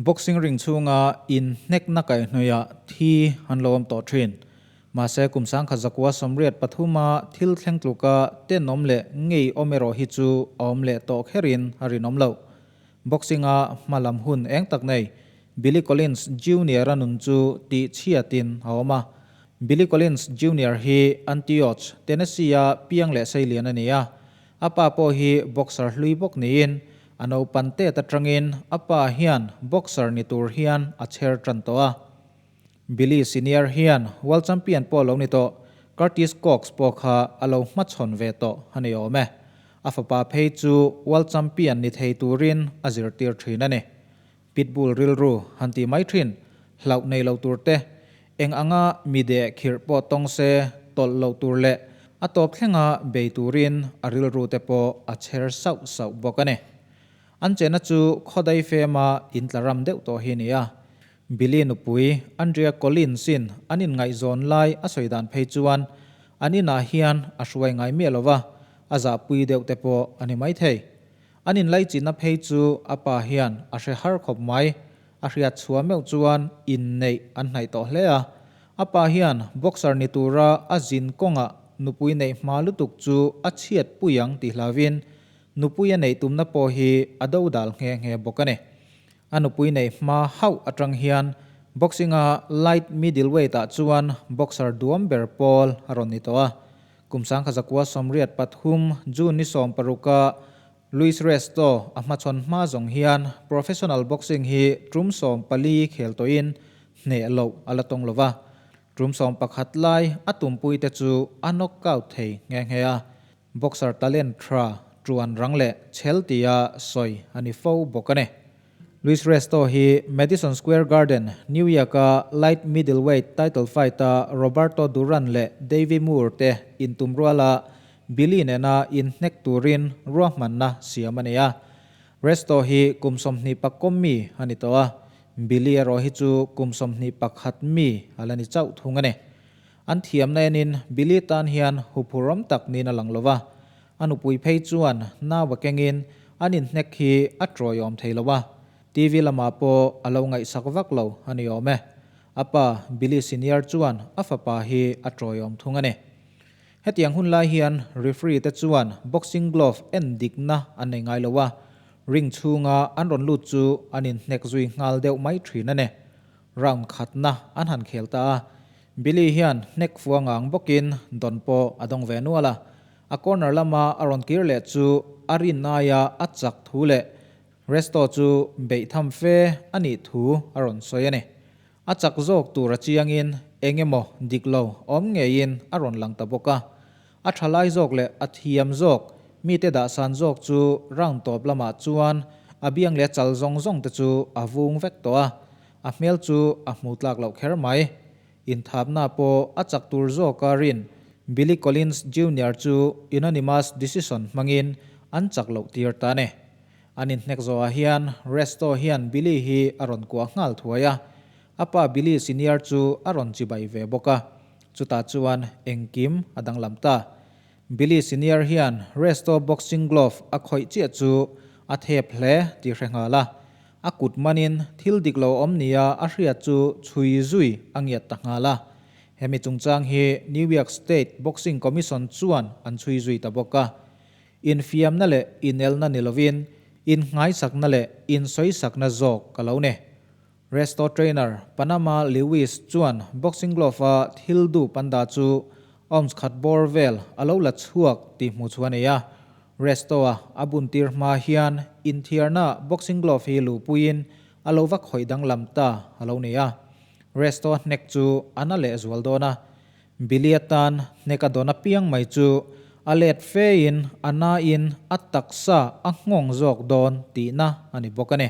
Boxing ring chhunga inhnekna kaihhnawihah thi an lo awm tawh thin. Mahse kum 1983-a thil thleng tluka tenawm leh ngei awm erawh hi chu a awm leh tawh kherin a rinawm loh. Boxing-a hma lam hun eng tak nei Billy Collins Junior-a nun chu tih chhiatin a awm a. Billy Collins Junior hi Antioch, Tennessee-a piang leh seilian a ni a. A pa pawh hi boxer hlui bawk niin a naupan tet atangin a pa hian boxer ni tur hian a chher tan tawh a. Billy Senior hian World Champion pawh lo ni tawh Curtis Cox pawh kha a lo hmachhawn ve tawh a ni awm e. A fapa phei chu World Champion ni thei turin a zirtir thin a ni. Pitbull rilru han ti mai thin, hlauh nei lo tur te, eng anga mi deh khirh pawh tawng se tawlh loh tur leh a tawp thlenga bei turin a rilru te pawh a chher sauh sauh bawk a ni. An chena chu khawdai fema intla ram deuh tawh hi a ni a. Billy nupui Andrea Collins-in an inngaihzawn lai a sawi dan phei chuan an inah hian a hruai ngai miah lo va, a zahpui deuh te pawh a ni maithei. An inlaichinna phei chu a pa hian a hre har khawp mai. A hriat chhuah meuh chuan inneih an hnaih tawh hle a. A pa hian boxer ni tura a zin kawngah nupui neih hma lutuk chu a chhiat pui ang tih hlauvin nupui a neih tumna pawh hi a do dal nghe nghe bawk a ni. A nupui neih hma hauh atang hian boxing-a light middleweight ah chuan boxer duam ber pawl a rawn ni tawh a. Kum 1983 June ni 16-a Luis Resto a hmachhawn hma zawng hian professional boxing hi tum 14 khel tawhin hneh loh a la tawng lo va. Tum 11 lai a tumpuite chu a knockout thei nghe nghe a. Boxer talent tha tuan rang leh chhel tia sawi a ni fo bawk a ni. Luis Resto hi Madison Square Garden, New York-a light middleweight title fight-a Roberto Duran leh Davey Moore te intum ruala Billy nena inhnek turin ruahmanna siam a ni a. Resto hi kum 21 mi a ni tawh a, Billy erawh hi chu kum 21 mi a la ni chauh thung a ni. An thiamna enin Billy tan hian huphurhawm tak niin a lang lo va, A nupui phei chuan nau a kengin an inhnek hi a tawiawm thei lo a, TV lamah pawh a lo ngaihsak vak lo a ni awm e. A pa Billy Senior chuan a fapa hi a tawiawm thung a ni. Hetiang hun lai hian referee te chuan boxing glove en dikna an nei ngai lo a, ring chhunga an rawn lut chu an inhnek zui nghal deuh mai thin a ni. Round khatna an han khel ta a, Billy hian hnek fuang ang bawkin dawn pawh a dawng ve nual a, A corner lama a rawn kir leh chu a rin aia a chak thu leh Resto chu beih tham fe a nih thu a rawn sawi a ni. A chak zawk tur a chiangin eng emaw dik lo awm ngeiin a rawn lang ta bawk a. A tha lai zawk leh a thiam zawk mite dahsan zawk chu round tawp lamah chuan a biang leh chal zawng zawng te chu a vung vek tawh a, a hmel chu a hmu tlak loh kher mai. Inthapna pawh a chak tur zawka rin Billy Collins Junior chu unanimous decision hmangin an chak loh tir ta a ni. An inhnek zawhah hian Resto hian Billy hi a rawn kuah nghal thuai a, a pa Billy Senior chu a rawn chibai ve bawk a, chutah chuan engkim a danglam ta. Billy Senior hian Resto boxing glove a khawih chiah chu a thep hle tih hre nghal a, A kut manin thil dik lo awm nia a hriat chu chhui zui a ngiat ta nghal a. Hemi chungchang hi New York State Boxing Commission chuan an chhui zui ta bawk a. Infiamna leh inelna ni lovin innghaisakna leh insawisakna zawk ka lo ni. Resto trainer Panama Lewis chuan boxing glove-a thil duh panda chu ounce khat bawr vel a lo la chhuak tih hmuh chu a nei a. Resto-a a buntir hma hian inthiarna boxing glove hi luhpuiin a lo va khawih danglam ta a lo ni a. Resto-a hnek chu a na leh zual dawn a. Billy atan hnek a dawn apiang mai chu a let fein a nain a taksa a nghawng zawk dawn tihna a ni bawk a ni.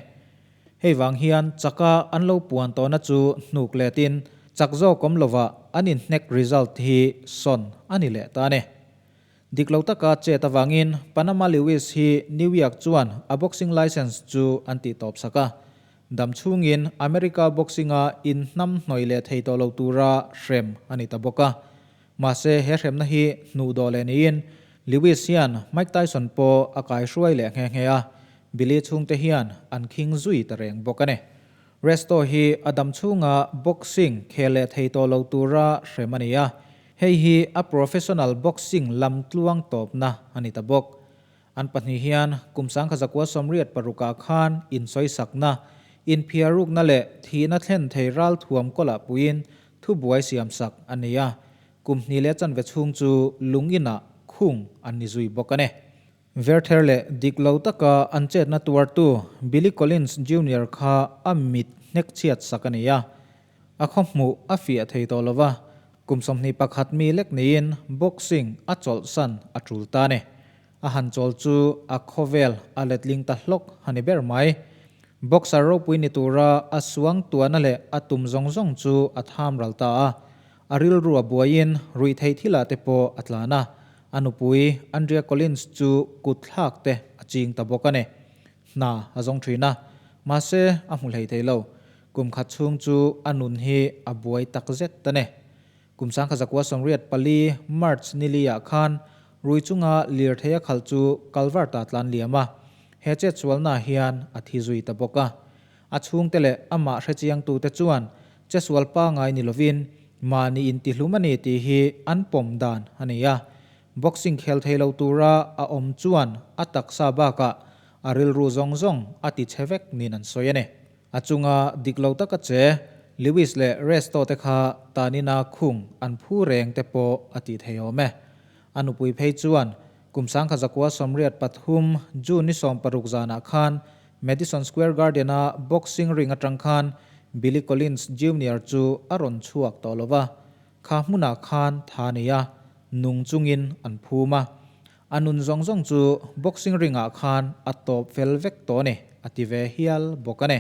Hei vang hian chaka an lo puan tawhna chu hnuk letin chak zawk awm lovah an inhnek result hi sawn a ni leh ta a ni. Dik lo taka chet avangin Panama Lewis hi New York chuan a boxing license chu an tih tawp sak a. Dam chhungin America boxing-a inhnam hnawih leh thei tawh lo tura hrem a ni ta bawk a. Mahse he hremna hi hnuh dawh leh niin Lewis hian Mike Tyson pawh a kaihruai leh nghe nghe a, Billy chhungte hian an khing zui ta reng bawk a ni. Resto hi a dam chhunga boxing khel leh thei tawh lo tura hrem a ni a, hei hi a professional boxing lam tluang tawpna a ni ta bawk. An pahnih hian kum 1986ah khan insawisakna, inphiarukna leh thihna thlen thei ralthuam kawlah puiin thubuai siamsak a ni a, kum hnih leh chanve chhung chu lung inah khung an ni zui bawk a ni. Verther leh dik lo taka an chetna tuartu Billy Collins Junior kha a mit hnek chhiat sak a ni a, a khaw hmuh a fiah thei tawh lo va, kum 21 mi lek niin boxing a chawlhsan a tul ta a ni. A han chawl chu a khawvel a letling ta hlawk a ni ber mai. Boxer ropui ni tura a suang tuahna leh a tum zawng zawng chu a tham ral ta a, a rilru a buaiin ruihtheih thilah te pawh a tlan a, A nupui Andrea Collins chu kut thlak te a ching ta bawk a ni. Hna a zawng thin a, mahse a hmu hlei thei lo. Kum khat chhung chu a nun hi a buai tak zet a ni. Kum 1984 March nili ah khan rui chunga lirthei a khalh chu Calvert-a tlan liam a, he chetsualna hian a thi zui ta bawk a. A chhungte leh amah hrechiangtute chuan chesual pangai ni lovin mahni intihlum a ni tih hi an pawm dan a ni a. Boxing khel thei lo tura a awm chuan a taksa bakah a rilru zawng zawng a ti chhe vek niin an sawi a ni. A chunga dik lo taka che Lewis leh Resto te kha tanina khung an phu reng te pawh a tih thei awm e. A nupui phei chuan kum 1983 June ni 60 zanah khan Madison Square Garden-a boxing ring atang khan Billy Collins Junior chu a rawn chhuak tawh lo va, kha hmunah khan tha nei a, nung chungin an phum a. A nun zawng zawng chu boxing ring-ah khan a tawp fel vek tawh a ni, a ti ve hial bawk a ni.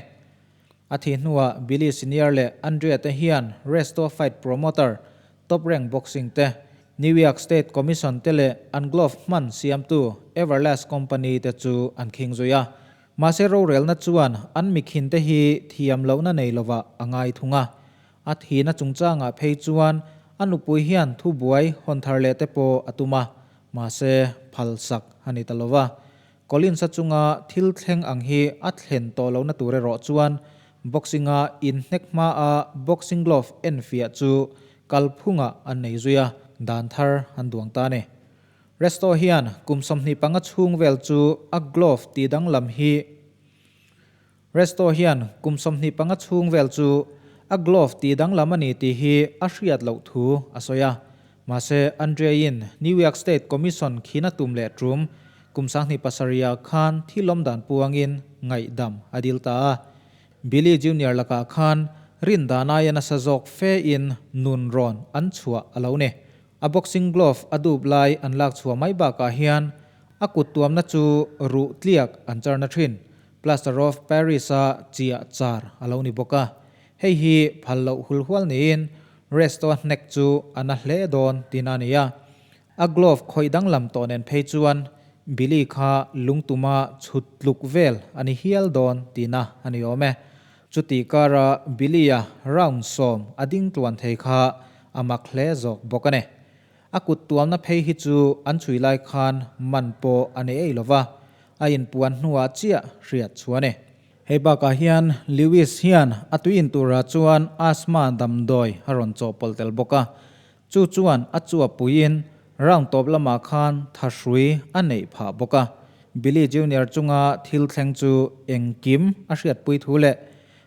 A thih hnuah Billy Senior leh Andrea te hian Resto Fight promoter Top Rank Boxing te, New York State Commission te leh an glove hman siamtu Everlast Company te chu an khing zui a. Mahse rorelna chuan an mikhin te hi thiam lohna nei lovah a ngai thung a. A thihna chungchangah phei chuan a nupui hian thubuai hawn thar leh te pawh a tum a, mahse phalsak a ni ta lova. Collins-a chunga thil thleng ang hi a thlen tawh lohna tur erawh chuan boxing-a inhnek hmaa boxing glove enfiah chu kalphungah an nei zui a, dan thar an duang ta a ni. Resto hian kum 25 chhung vel chu a glove tih danglam hi Resto hian kum 25 chhung vel chu a glove tih danglam a ni tih hi a hriat loh thu a sawi a. Mahse, Andrea-in New York State Commission khina tum leh tum kum 2007-ah khan thil awm dan puangin ngaihdam a dil ta a. Billy Junior lakah khan rin dan aia nasa zawk fe in nun rawn an chhuah a lo ni. A boxing glove a dup lai an lak chhuah mai bakah hian a kut tuamna chu ruh tliak an charna thin. Plaster of Paris-a chiah char a lo ni bawk a, hei hi phal loh hul hual niin Resto-a hnek chu a na hle dawn tihna a ni a. A glove khawih danglam tawh nen phei chuan Billy kha lungtuma chhut tluk vel a ni hial dawn tihna a ni awm e. Chutih kara Billy-a round 10 a ding tluan thei kha a mak hle zawk bawk a ni. A kut tuamna phei hi chu an chhui lai khan man pawh a nei ei lova, a inpuan hnuah chiah hriat chu a ni. Hei bakah hian Lewis hian a tui in turah chuan asthma damdawi a rawn chawhpawlh tel bawk a, chu chuan a chuap puiin round tawp lamah khan thahrui a neih phah bawk a. Billy Junior chunga thil thleng chu engkim a hriatpui thu leh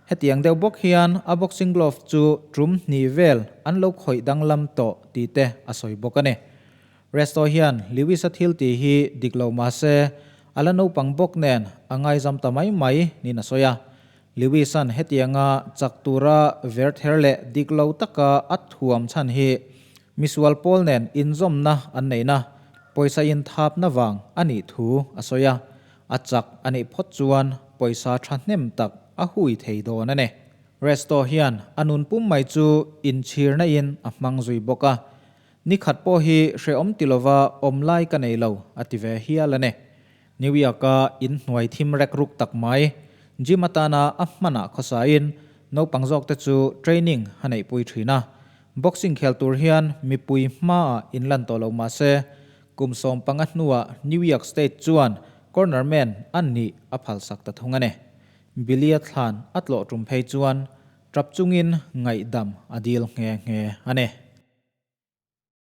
Hetiang deuh bawk hian a boxing glove chu tum hnih vel an lo khawih danglam tawh tih te a sawi bawk a ni. Resto hian Lewis-a thil tih hi dik lo mah se a la naupang bawk nen a ngaizam ta mai mai niin a sawi a. Lewis-a'n hetianga chak tura ver ther leh dik lo taka a thuam chhan hi misual pawl nen inzawmna an neihna, pawisa inthapna vang a nih thu a sawi a. A chak a nih phawt chuan pawisa thahnem tak a hui thei dawn a ni. Resto hian a nun pum mai chu inchhirna in a hmang zui bawk a, ni khat pawh hi hrehawm ti lova awm lai ka nei lo a ti ve hial a ni. New York-a inhnuai thim rek ruk tak mai, gym atana a hmanah khawsain naupang zawk te chu training a neihpui thin a. Boxing khel tur hian mipui hmaah inlan tawh lo mah se, Kum 15 hnuah New York State chuan corner man a nih a phalsak ta thung a ni. Billy-a thlan a tlawh tum phei chuan tap chungin ngaihdam a dil nghe nghe a ni.